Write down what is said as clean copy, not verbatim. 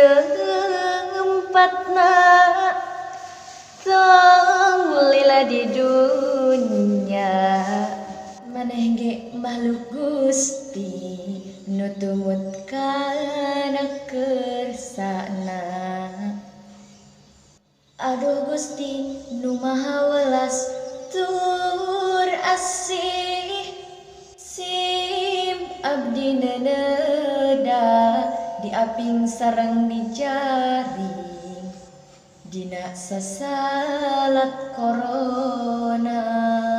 tempatna tong lila di dunya maneh ge makhluk Gusti nu tumut kana kersana. Aduh Gusti nu maha welas tur asih, sim abdi neuneuda diaping sareng dijaring dina sasalat corona.